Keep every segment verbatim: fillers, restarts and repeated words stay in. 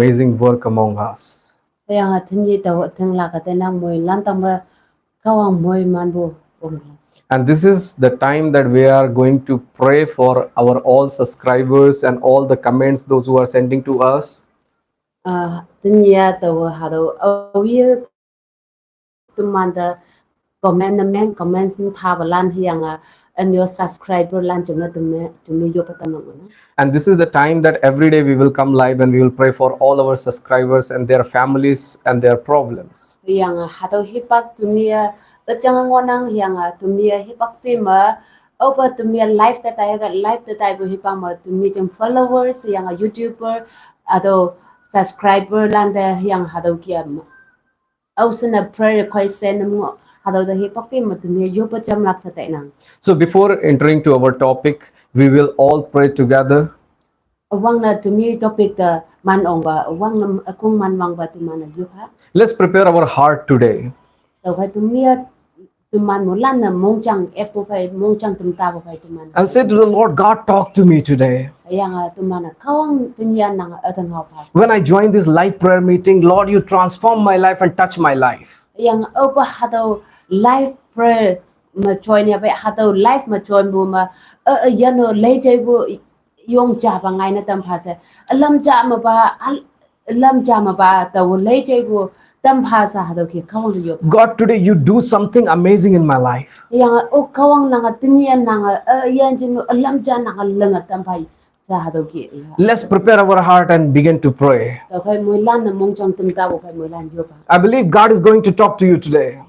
amazing work among us. Hüyange tenyih tao ütinglak-e tenang moilan tangme Kahwang moimanpu omlak. And this is the time that we are going to pray for our all subscribers and all the comments, those who are sending to us. Ah, tenyih-a taowe hatüo aoye temante comment ne meng, comments ne phapalan hüyange, and your subscriber lan jingne teme, teme yoppe tamnang. And this is the time that every day we will come live and we will pray for all our subscribers and their families and their problems. Hüyange hatüo hipak temi-a, üjang ngohnang hüyange temi-a hipak phei me, aope temi-a live te taiga, live te taipu hipak me temi jing followers hüyange YouTuber, hatüo subscriber lante hüyange hatüo kia me. Aoshinne prayer request send ne meng-o, hatüo te hipak phei me temi yoppe jamlak she tainang. So before entering to our topic, we will all pray together. Üwangne temi topic te man ongpa, üwangne ükong man wangpa teman-e yoppha. Let's prepare our heart today. Tüokhei temi-a teman moilan-e mongjang eppu phei, mongjang temtapu phei teman. And say to the Lord, God, talk to me today. Hüyange teman-e Kahwang tenyih-a nange üte ngaopha. When I join this live prayer meeting, Lord, you transform my life and touch my life. Hüyange aope hatüo live prayer me join yape hatüo live me joinpu me, e, e, yano leijeipu yong japa ngaine tampha she. Ülam ja mepa, al-, ülam ja mepa tao leijeipu tampha she hatüo ke Kahwang te yop. God, today you do something amazing in my life. Hüyange, o Kahwang nange tenyih-a nange, e, yan jing ülam ja nange linge tampha she hatüo ke, ya. Let's prepare our heart and begin to pray. Tüokhei moilan-e mongjang temtapu phei moilan yoppha. I believe God is going to talk to you today.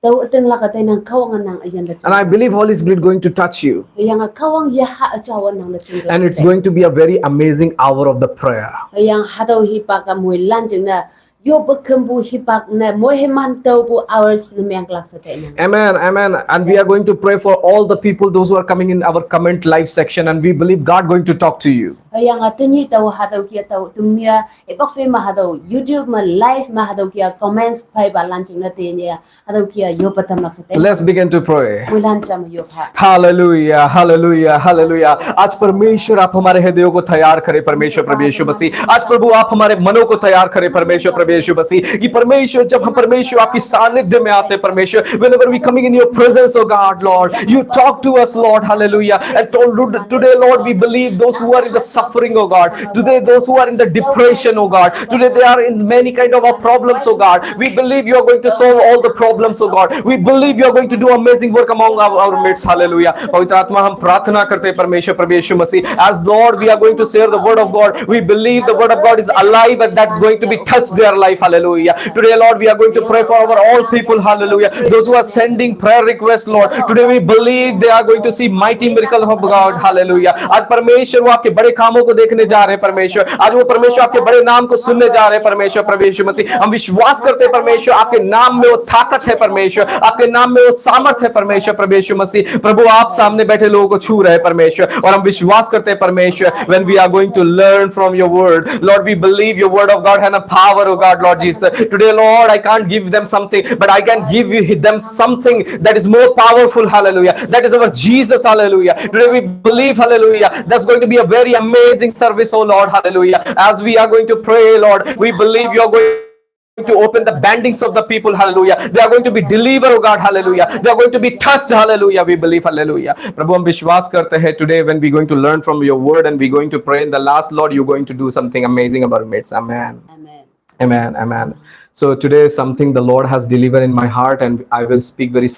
Tao ütinglak-e tenang Kahwange nang üyin te. And I believe Holy Spirit going to touch you. Hüyange Kahwang yaha üjao-a nang te jing. And it's going to be a very amazing hour of the prayer. Hüyange hatüo hipak-a moilan jingne yoppe kümpu hipak ne moiman taopu hours ne menglak she tainang. Amen, amen. And we are going to pray for all the people, those who are coming in our comment live section, and we believe God going to talk to you. Hüyange tenyih tao hatüo kia tao temi-a hipak phei me hatüo YouTube me live me hatüo kia comments pheipalan jingne tenyih-a hatüo kia yoppe tamlak she tainang. Let's begin to pray. Moilan jam yoppha. Hallelujah, hallelujah, hallelujah. आज परमेश्वर आप हमारे हृदयों को तैयार करें, परमेश्वर प्रभु यीशु मसीह। आज प्रभु आप हमारे मनों को तैयार करें, परमेश्वर प्रभु यीशु मसीह। कि परमेश्वर, जब हम परमेश्वर आपकी सानिध्य में आते हैं, परमेश्वर, whenever we coming in your presence, oh God, Lord, you talk to us, Lord, hallelujah। And told, today, Lord, we believe those who are in the suffering, oh God, today those who are in the depression, oh God, today they are in many kind of a problems, oh God, we believe you are going to solve all the problems, oh God, we believe you are going to do amazing work among our, our midst, hallelujah। पवित्र आत्मा, हम प्रार्थना करते हैं, परमेश्वर, प्रभु यीशु मसीह, as Lord, we are going to share the word of God। We believe the word of God is alive and that's going to be touched their life, hallelujah। Today, Lord, we are going to pray for our all people, hallelujah। Those who are sending prayer requests, Lord, today we believe they are going to see mighty miracle of God, hallelujah। आज परमेश्वर वो आपके बड़े कामों को देखने जा रहे हैं, परमेश्वर। आज वो, परमेश्वर, आपके बड़े नाम को सुनने जा रहे हैं, परमेश्वर, प्रभु यीशु मसीह। हम विश्वास करते हैं, परमेश्वर, आपके नाम में वो ताकत है, परमेश्वर, आपके नाम में वो सामर्थ है, परमेश्वर, प्रभु यीशु मसीह। प्रभु, आप सामने बैठे लोगों को छू रहे हैं, परमेश्वर, और हम विश्वास करते हैं, परमेश्वर, when we are going to learn from your word, Lord, we believe your word of God has a power, oh God, Lord Jesus। Today, Lord, I can't give them something, but I can give you, them something that is more powerful, hallelujah, that is our Jesus, hallelujah। Today we believe, hallelujah, that's going to be a very amazing service, oh Lord, hallelujah। As we are going to pray, Lord, we believe you are going to open the bandings of the people, hallelujah। They are going to be delivered, oh God, hallelujah। They are going to be touched, hallelujah। We believe, hallelujah। प्रभु, हम विश्वास करते हैं, today when we going to learn from your word and we going to pray in the last, Lord, you going to do something amazing about it। Amen। Amen। Amen, amen। So today something the Lord has delivered in my heart and I will speak very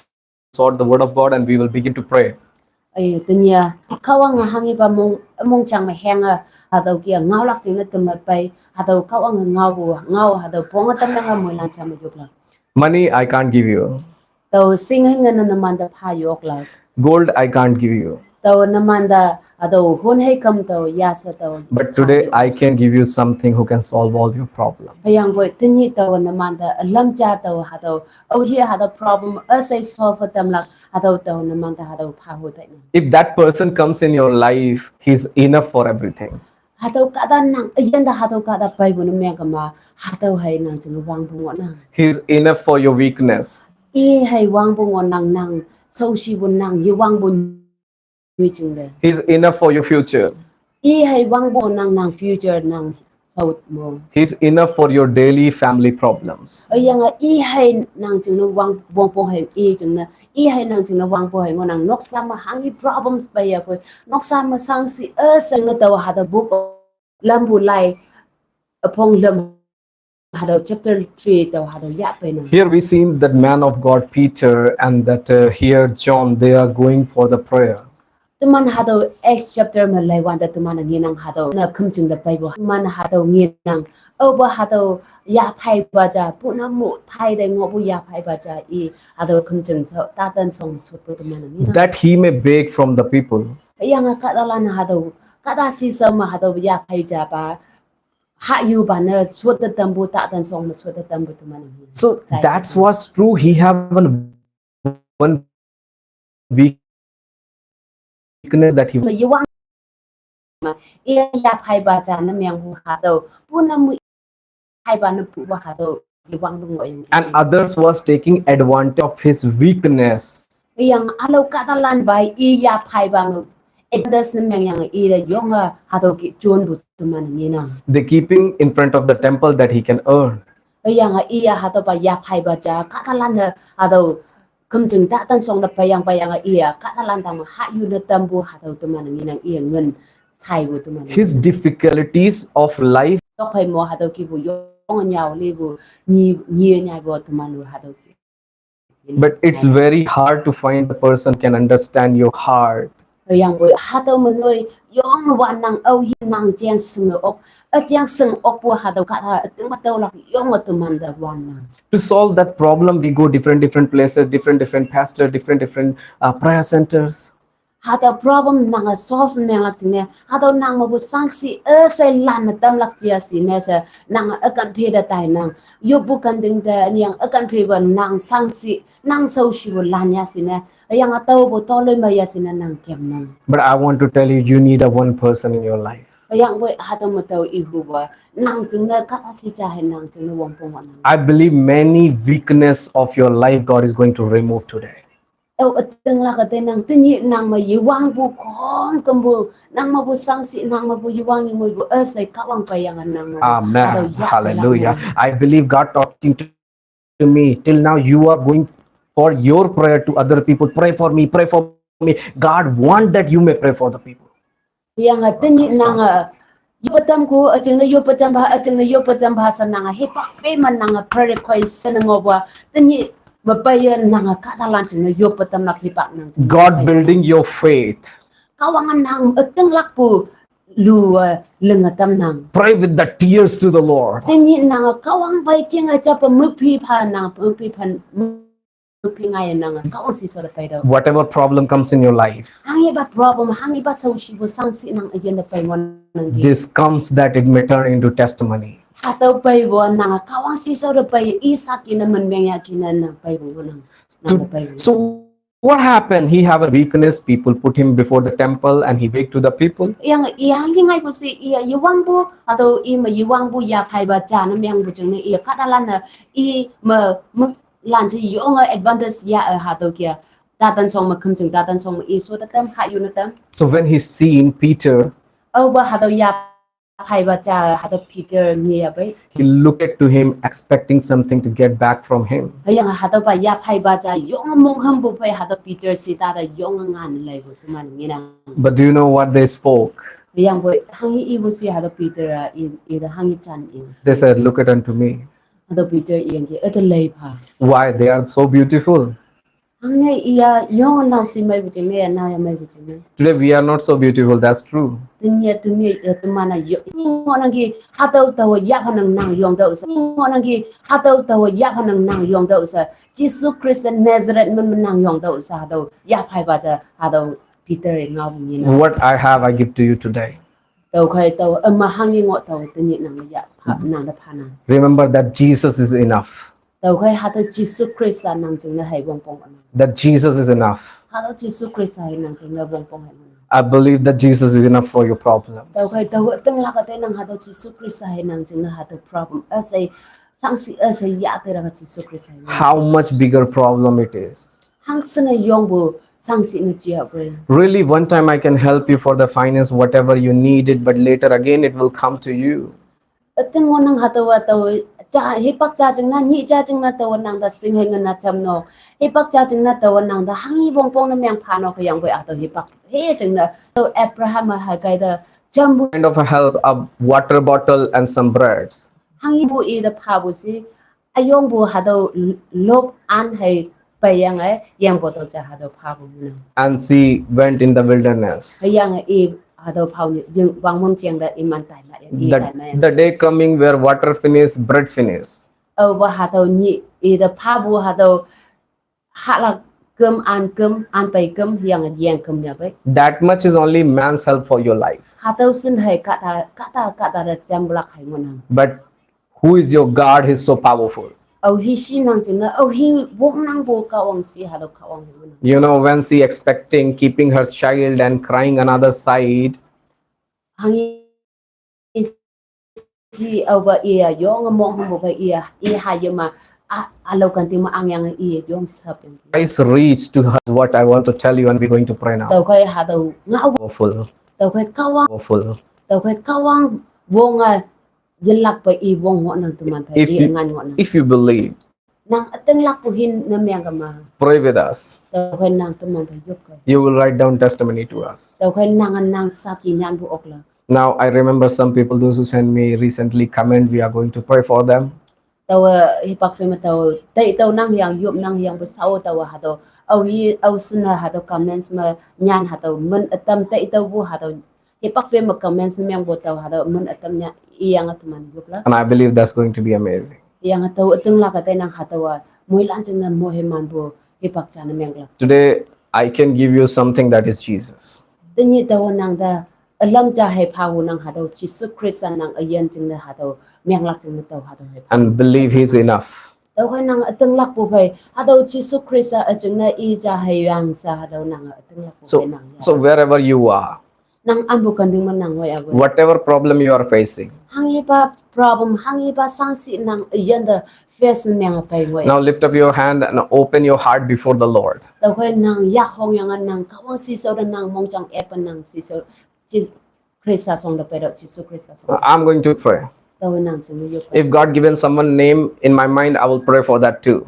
short the word of God and we will begin to pray। Eh, tenyih-a Kahwange hanghipa mong, mongjang me henge, hatüo kia ngaolak jingne teme pei, hatüo Kahwange ngaopu, ngao hatüo ponge tamyange moilan jam yoplak। Money I can't give you। Tao shing hei ngene numante pha yoklak। Gold I can't give you। Tao numante hatüo hon hei kam tao ya she tao But today I can give you something who can solve all your problems। Hüyangpoi tenyih tao numante ülam ja tao hatüo, aohe hatüo problem üshei solve tamlak, hatüo tao numante hatüo pha ho tainang। If that person comes in your life, he's enough for everything। Hatüo kahta nang üyin te hatüo kahta peipu ne meng kema, hatüo hei nang jingne wangpu ngohnang। He's enough for your weakness। I hei wangpu ngohnang, nang shaoshipu nang ye wangpu nui jingne। He's enough for your future। I hei wangpu ngohnang, nang future nang saut mo. He's enough for your daily family problems. Ayang a i hai nang jing na wang wang po hai i jing na i hai nang jing na wang po hai ngo nang noksa ma hang i problems pa ya koi noksa ma sang si a sang na tau ha da book lam bu lai a phong lam ha da chapter three tau ha da ya pa na. Here we seen that man of God Peter and that uh, here John, they are going for the prayer. Teman ha da Acts chapter ma lai wan da teman ngi nang ha da na khum jing da pai bo. Teman ha da ngi nang. Au ba ha da ya pai ba ja pu na mu pai da ngo bu ya pai ba ja i ha da khum jing sa ta tan song sut bu teman ngi nang. That he may beg from the people. Ayang a ka da lan ha da ka da si sa ma ha da ya pai ja ba ha yu ba na sut da tam bu ta tan song ma sut da tam bu teman ngi. So that's what's true. He have an one weakness that he Ma yi wang ma i ya pai ba ja na miang bu ha da pu na mu pai ba na pu ba ha da yi wang bu ngo yang. And others was taking advantage of his weakness. Yang a lo ka da lan ba i ya pai ba ma. Others na miang yang i da yong a ha da ki chun bu teman ngi nang. They keeping in front of the temple that he can earn. Yang a i ya ha da ba ya pai ba ja ka da lan na ha da khum jing ta tan song da pa yang pa yang a i ya ka da lan tang ma ha yu na tam bu ha da teman ngi nang i ya ngan sai bu teman. His difficulties of life. Tok pai mo ha da ki bu yong nyao le bu ni ni nyai bu teman ha da ki. But it's very hard to find a person can understand your heart. Yang bu ha da ma noi yong wan nang au yi nang jeng sing ok a jeng sing ok bu ha da ka da ting ba tau lak yong a teman da wan nang. To solve that problem, we go different different places, different different pastor, different different uh, prayer centers. Ha da problem nang a solve meng lak jing ne ha da nang ma bu sang si a sai lan na tam lak jia si ne sa nang a kan phe da tai nang. Yo bu kan ding da niang a kan phe ba nang sang si nang sau shi bu lan ya si ne. Yang a tau bu to loi ma ya si ne nang kem nang. But I want to tell you, you need a one person in your life. Yang bu ha da ma tau i hu ba nang jing na ka da si ja hai nang jing na wang pong wa nang. I believe many weakness of your life, God is going to remove today. Au a ting lak a te nang te ni nang ma yi wang bu kong kam bu nang ma bu sang si nang ma bu yi wang yi ngoi bu a sai ka wang pa yang a nang ma. Amen. Hallelujah. I believe God talking to, to me. Till now, you are going for your prayer to other people. Pray for me. Pray for me. God want that you may pray for the people. Yang a te ni nang a yo pa tam ku a jing na yo pa tam ba a jing na yo pa tam ba sa nang a he pak fe man nang a prayer request sa na ngo ba te ni ma pa ya nang a ka da lan jing na yo pa tam lak he pak nang. God building your faith. Ka wang a nang a ting lak bu lu a ling a tam nang. Pray with the tears to the Lord. Te ni nang a ka wang bai jing a ja pa mu phi pha nang mu phi pha mu phi ngai nang a ka wang si so da pai da. Whatever problem comes in your life, hang yi ba problem hang yi ba sau shi bu sang si nang a yen da pai ngon nang gi. This comes that it may turn into testimony. Ha da pai bu nang a ka wang si so da pai i sa ki na man meng ya ki na nang pai bu nang nang da pai bu. So what happened? He have a weakness. People put him before the temple and he begged to the people. Yang i hang yi ngai bu si i yi wang bu ha da i ma yi wang bu ya pai ba ja na meng bu jing ne i ka da lan na i ma ma lan si yong a advantage ya a ha da kia. Ta tan song ma khum jing ta tan song ma i so da tam ha yu na tam. So when he seen Peter, Au ba ha da ya pai ba ja ha da Peter ni ya bai. He looked to him expecting something to get back from him. Yang ha da ba ya pai ba ja yong mong ham bu pai ha da Peter si ta da yong ngan lai bu teman ngi nang. But do you know what they spoke? Yang bu hang i bu si ha da Peter a i i da hang i chan i. They said, "Look at unto me." Ha da Peter yang ki a da lai pa. Why they are so beautiful? Hang ne i ya yong nau si mai bu jing ne nau ya mai bu jing ne. Today we are not so beautiful, that's true. Te ni ya tu mi ya tu ma na yo. Ni ngo nang ki ha da da ya pa nang nang yong da sa. Ni ngo nang ki ha da da ya pa nang nang yong da sa. Jesus Christ Nazareth man man nang yong da sa ha da ya pai ba ja ha da Peter ngau ni na. What I have, I give to you today. Tau kai tau a ma hang yi ngo tau te ni nang ya pa nang da pa nang. Remember that Jesus is enough. Tau kai ha da Jesus Christ a nang jing na hai wang pong nang. That Jesus is enough. Ha da Jesus Christ a hai nang jing na wang pong hai nang. I believe that Jesus is enough for your problems. Tau kai tau teng la ka te nang ha da Jesus Christ a hai nang jing na ha da problem a sai sang si a sai ya te ra ka Jesus Christ a hai nang. How much bigger problem it is. Hang sina yong bu sang si na jia bu. Really, one time I can help you for the finance, whatever you need it, but later again it will come to you. Ating ngon nang hatüo wa tao, ja, hipak ja jingna, nyi ja jingna tao nang da sing hei ngen na jam no. Hipak ja jingna tao nang da hanghi wongpong ne meng pha no ke yang wei hatüo hipak. He jingna tao Abraham ha kai da jambu. Kind of a help, a water bottle and some breads. Hanghi bu i da pha bu si, ayong bu hatüo lop an hei pei yang e, yang bottle ja hatüo pha bu ne. And she went in the wilderness. Hei yang e, hatüo pha ne, ying wang mong jiang da iman tai ma, i tai ma. The day coming where water finish, bread finish. Aowa hatüo nyi, i da pha bu hatüo hala kem an kem, an pei kem, yang yang kem ya pei. That much is only man's help for your life. Hatüo shin hei kahta, kahta, kahta da jam blak hei ngon nang. But who is your God? He's so powerful. Aohi shi nang jingna, aohi wong nang bu Kahwang shi hatüo Kahwang hei ngon nang. You know, when she expecting, keeping her child and crying another side. Hanghi shi aowa iya yong mong hangbo pei iya, i ha ye ma, a, alo kan ting ma ang yang i yong sap yang. Christ reached to her, what I want to tell you, and we're going to pray now. Tao kai hatüo ngao. Powerful. Tao kai Kahwang. Powerful. Tao kai Kahwang wong a, yelak pei i wong ho nang teman pei. If i you, ngan ho nang. If you believe, nang ating lak pu hin ne meng kema. Pray with us. Tao kai nang teman pei yop kai. You will write down testimony to us. Tao kai nang nang saki nyan bu ok lak. Now, I remember some people, those who sent me recently comment, we are going to pray for them. Tao, eh, hipak fe me tao, tai tao nang yang, yop nang yang, bu sao tao hatüo. Aohi, ao sina hatüo comments me nyan hatüo, men atam tai tao bu hatüo. Hipak fe me comments ne meng bu tao hatüo, men atam nyan, i yang teman yop lak. And I believe that's going to be amazing. Yang hatüo, ating lak ka tai nang hatüo wa, moilan jingna mo he man bu, hipak ja ne meng lak. Today, I can give you something that is Jesus. Tenyih tao nang da, alam ja hei pha hu nang hatüo, Jesu Khrista nang ayan jingne hatüo, meng lak jingne tao hatüo hei pha. And believe he's enough. Tao kai nang ating lak pu pei, hatüo Jesu Khrista a jingne i ja hei yang sa hatüo nang ating lak pu pei nang ya. So, so wherever you are, nang ampu kan ting ma nang wei a wei. Whatever problem you are facing. Hanghipa problem, hanghipa sangsi nang ayan da face meng pei wei. Now lift up your hand and open your heart before the Lord. Tao kai nang yak hong yang nang Kahwang shi sao da nang mong jang epen nang shi sao. Ji-, Khrista song da pei do, Jesu Khrista song. I'm going to pray. Tao nang jing yop. If God given someone name in my mind, I will pray for that too.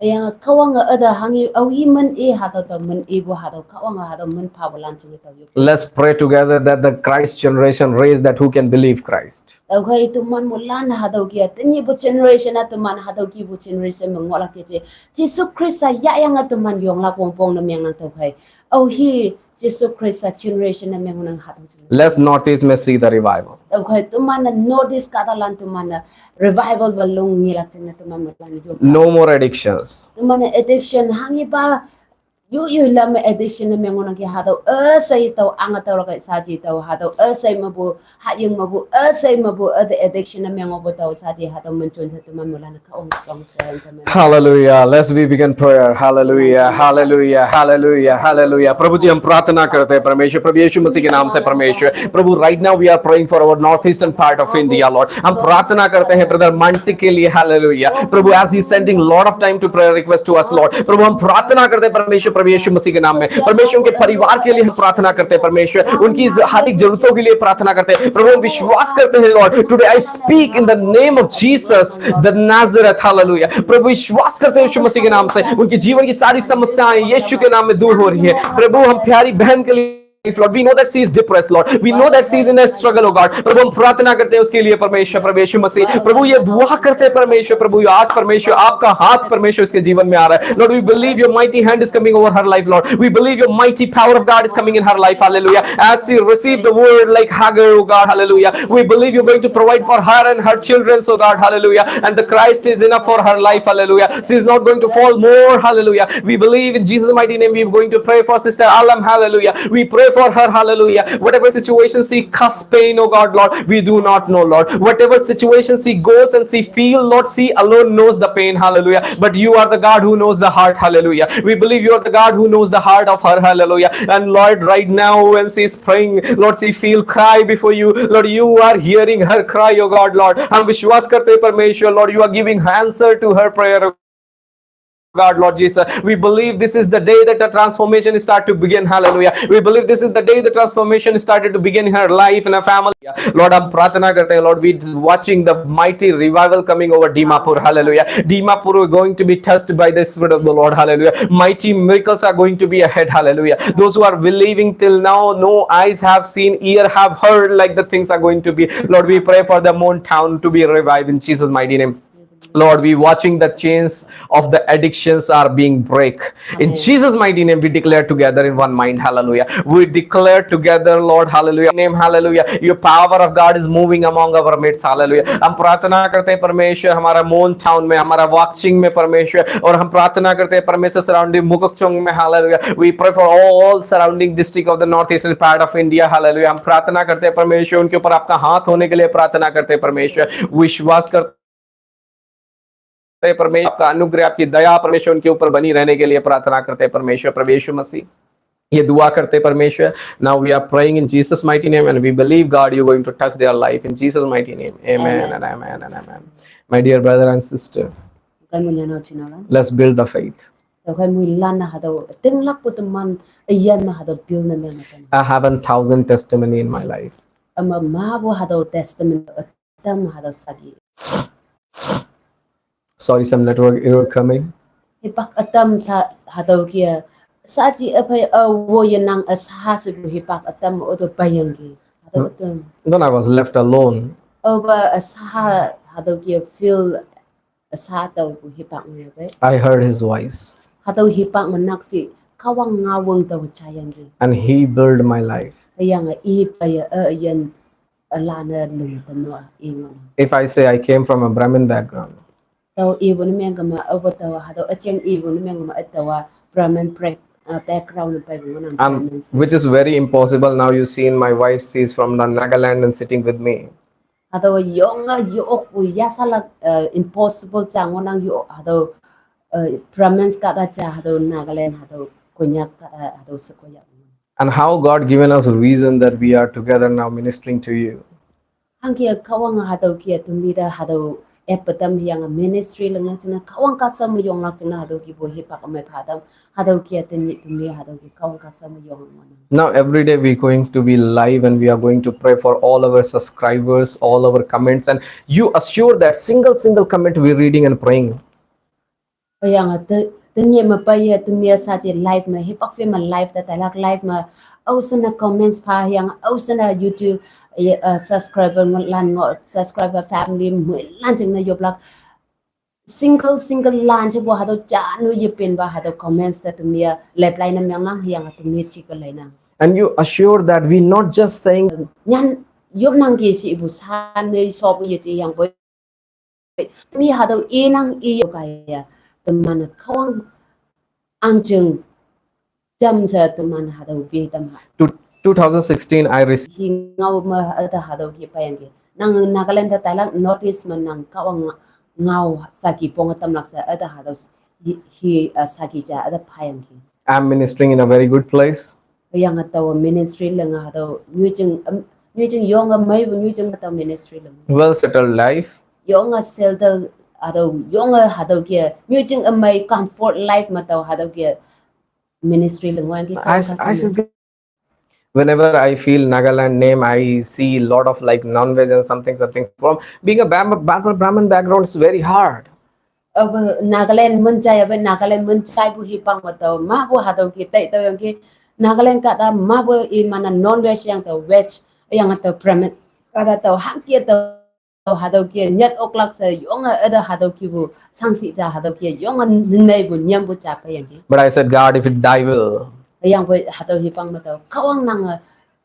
Yang Kahwang a ada hanghi, aohi men i hatüo tao men i bu hatüo, Kahwang a hatüo men pha bu lan jing tao yop. Let's pray together that the Christ generation raise that who can believe Christ. Tao kai teman moilan hatüo kia, tenyih bu generation a teman hatüo ki bu generation me ngohlak ke je. Jesu Khrista ya yang a teman yonglak wongpong ne meng nang tao kai. Aohi, Jesu Khrista generation ne meng nang hatüo jing. Let's Northeast may see the revival. Tao kai teman na Northeast kahtalan teman na revival ba long ngilak jingne teman moilan yop. No more addictions. Teman na addiction hanghipa, yu yu lam addiction ne meng nang ki hatüo, eh, sai tao ang tao lak kai sa ji tao hatüo, eh, sai ma bu, ha ying ma bu, eh, sai ma bu, eh, the addiction ne meng bu tao sa ji hatüo men chun sa teman moilan Kahwang song sa teman. Hallelujah. Let's we begin prayer. Hallelujah. Hallelujah. Hallelujah. Hallelujah. प्रभु जी, हम प्रार्थना करते हैं परमेश्वर, प्रभु यीशु मसीह के नाम से परमेश्वर। प्रभु, right now we are praying for our northeastern part of India, Lord. हम प्रार्थना करते हैं ब्रदर मांटी के लिए, हालेलुया। प्रभु, as he sending lot of time to prayer request to us, Lord, प्रभु, हम प्रार्थना करते हैं परमेश्वर, प्रभु यीशु मसीह के नाम में, परमेश्वर, उनके परिवार के लिए हम प्रार्थना करते हैं परमेश्वर, उनकी ज-, हर एक जरूरतों के लिए प्रार्थना करते हैं। प्रभु, हम विश्वास करते हैं, Lord, today I speak in the name of Jesus the Nazareth, हालेलुया। प्रभु, विश्वास करते हैं यीशु मसीह के नाम से, उनके जीवन की सारी समस्याएं यीशु के नाम में दूर हो रही है। प्रभु, हम प्यारी बहन के लिए, Lord, we know that she is depressed, Lord, we know that she is in a struggle, oh God। प्रभु, हम प्रार्थना करते हैं उसके लिए परमेश्वर, प्रभु यीशु मसीह। प्रभु, ये दुआ करते हैं परमेश्वर, प्रभु, आज परमेश्वर आपका हाथ परमेश्वर इसके जीवन में आ रहा है। Lord, we believe your mighty hand is coming over her life, Lord। We believe your mighty power of God is coming in her life, hallelujah। As she receive the word like Hagar, oh God, hallelujah। We believe you're going to provide for her and her children, oh God, hallelujah। And the Christ is enough for her life, hallelujah। She is not going to fall more, hallelujah। We believe in Jesus' mighty name, we are going to pray for Sister Alam, hallelujah। We pray for her, hallelujah। Whatever situation she cause pain, oh God, Lord, we do not know, Lord। Whatever situation she goes and she feel, Lord, she alone knows the pain, hallelujah। But you are the God who knows the heart, hallelujah। We believe you are the God who knows the heart of her, hallelujah। And Lord, right now when she is praying, Lord, she feel cry before you, Lord, you are hearing her cry, oh God, Lord। हम विश्वास करते हैं परमेश्वर, Lord, you are giving answer to her prayer। God, Lord Jesus. We believe this is the day that the transformation start to begin. Hallelujah. We believe this is the day the transformation started to begin in her life, in her family. Lord, हम प्रार्थना करते हैं, Lord, we watching the mighty revival coming over Dimapur. Hallelujah. Dimapur is going to be touched by the Spirit of the Lord. Hallelujah. Mighty miracles are going to be ahead. Hallelujah. Those who are believing till now, no eyes have seen, ear have heard, like the things are going to be. Lord, we pray for the Mon town to be revived in Jesus' mighty name. Lord, we watching the chains of the addictions are being break. In Jesus' mighty name, we declare together in one mind. Hallelujah. We declare together, Lord, hallelujah. Name, hallelujah. Your power of God is moving among our midst. Hallelujah. हम प्रार्थना करते हैं परमेश्वर, हमारा मोन टाउन में, हमारा वाक्सिंग में परमेश्वर, और हम प्रार्थना करते हैं परमेश्वर सराउंडिंग मुककचोंग में. Hallelujah. We pray for all surrounding district of the northeastern part of India. Hallelujah. हम प्रार्थना करते हैं परमेश्वर, उनके ऊपर आपका हाथ होने के लिए प्रार्थना करते हैं परमेश्वर. विश्वास करते हैं परमेश्वर, आपका अनुग्रह, आपकी दया परमेश्वर उनके ऊपर बनी रहने के लिए प्रार्थना करते हैं परमेश्वर, प्रभु यीशु मसीह. ये दुआ करते हैं परमेश्वर. Now we are praying in Jesus' mighty name and we believe, God, you're going to touch their life in Jesus' mighty name. Amen and amen and amen. My dear brother and sister, let's build the faith. Tau khai mui lan na hatau, ting lak pu teman, ayan ma hatau build na meng. I have a thousand testimony in my life. Ama ma bu hatau testimony, tam hatau sagi. Sorry, some network error coming. Hipak atam sa hatau kia, sa chi apai a wo ye nang a sa su hipak atam o to bayang ki. Hatau atam. Then I was left alone. O ba a sa hatau kia feel a sa tau bu hipak ngai bai. I heard his voice. Hatau hipak manak si kawang ngawang tau chayang ki. And he built my life. Ayang a i pa ya a yan a la na ling ta no a i ngong. If I say I came from a Brahmin background, tau i bu ni meng kama a bu tau hatau a cheng i bu ni meng kama a tau a Brahmin pre-, uh, background pa bu nang. And Brahmin which is very impossible. Now you seen my wife, she's from the Nagaland and sitting with me. Hatau yong a yok u ya sa la, uh, impossible chang nang yo hatau, uh, Brahmins kata cha hatau Nagaland hatau Konyak kata hatau Sekoyak. And how God given us a reason that we are together now ministering to you. Hang kia kawang hatau kia tumi da hatau epatam yang ministry lenga chena kawang kasa mu yong lak chena hatau ki bo hipak amai patam hatau kia teni tumi hatau ki kawang kasa mu yong mana. Now every day we going to be live and we are going to pray for all our subscribers, all our comments, and you assure that single single comment we reading and praying. Yang te teni ma pa ya tumi sa je live ma hipak fe ma live da talak live ma au sana comments pa yang au sana YouTube, eh, uh, subscriber ngot lan ngot subscriber family mu lan cheng na yoplak. Single single lan che bo hatau cha nu ye pen ba hatau comments ta tumi ya reply na meng nang yang tumi chi ko lai nang. And you assure that we not just saying. Nyan yop nang ki si bu san ne sop ye chi yang boy. Ni hatau i nang i yo kaya teman kawang ang cheng jam sa teman hatau bi tam ha. To two thousand sixteen, I received. Hi ngau ma ada hatau ki payang ki. Nang Nagaland ta talak notice ma nang kawang ngau sa ki pong tam lak sa ada hatau s-, hi, hi, uh, sa ki cha ada payang ki. I'm ministering in a very good place. Yang hatau ministry leng hatau nyuching, um, nyuching yong a mai bu nyuching hatau ministry leng. Well settled life. Yong a settled hatau yong a hatau kia nyuching a mai comfort life ma tau hatau kia ministry leng wang ki. I, I said, whenever I feel Nagaland name, I see lot of like non-veg and something, something. From being a Brahma-, Brahma-, Brahmin background, it's very hard. Aba Nagaland menchai, aba Nagaland menchai bu hipang ma tau, ma bu hatau ki tai tau yang ki Nagaland kata ma bu i mana non-veg yang tau veg, yang tau Brahmin kata tau hang kia tau hatau kia nyat oklak sa yong a ada hatau ki bu sangsi cha hatau kia yong a nai bu nyam bu cha pa yang ki. But I said, God, if it thy will. Yang bu hatau hipang ma tau kawang nang a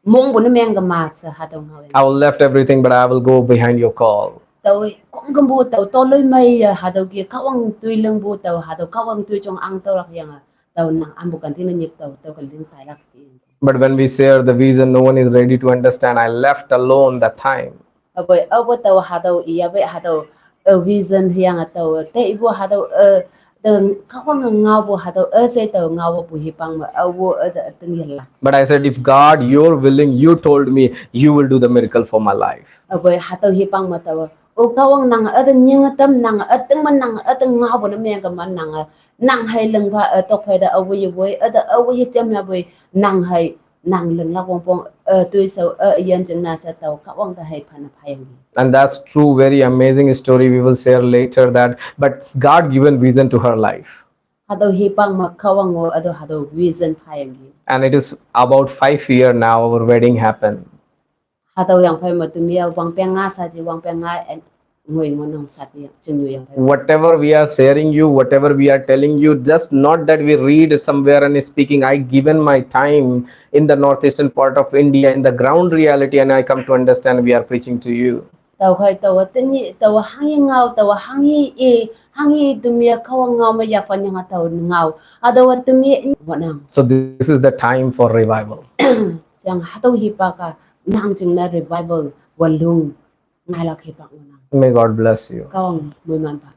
mong bu na meng ka ma sa hatau ngau yang. I will left everything, but I will go behind your call. Tau kong kam bu tau to loi mai ya hatau kia kawang tui leng bu tau hatau kawang tui chong ang tau lak yang a tau nang am bu kan tin nyik tau tau kan tin tai lak si. But when we share the vision, no one is ready to understand. I left alone that time. Abo, abo tau hatau iya be hatau, eh, vision hiang atau, te ibu hatau, eh, teng kawang ngau bu hatau, eh, se tau ngau bu hipang ma, eh, wo, eh, teng yela. But I said, if God, you're willing, you told me you will do the miracle for my life. Abo hatau hipang ma tau, O Kahwang, nang üte nyinge tam, nang ütingme, nang üte ngaopu ne mengkema, nang, nang hei lingpha, eh, tokphei te awoiye woi, üte awoiye jamyapoi, nang hei, nang linglak wongpong, eh, toishao, eh, üyin jingne she tao Kahwang te hei phane phayangki. And that's true, very amazing story. We will share later that, but God given vision to her life. Hatüo hipak me Kahwang-o, hatüo, hatüo vision phayangki. And it is about five year now our wedding happened. Hatüo yangphei me temi-a wangpeng nga shaji, wangpeng nga, eh, ngoi ngohnang shati, chingnyu yangphei. Whatever we are sharing you, whatever we are telling you, just not that we read somewhere and speaking. I given my time in the northeastern part of India, in the ground reality, and I come to understand we are preaching to you. Tüokhei taowa tenyih, taowa hanghe ngao, taowa hanghe i, hanghe temi-a Kahwang ngao me yaphan yange tao ngao. Hatüowa temi ngohnang. So this is the time for revival. Sheyange hatüo hipak-a nang jingne revival walung ngailak hipak ngohnang. May God bless you. Kahwang moimanpa.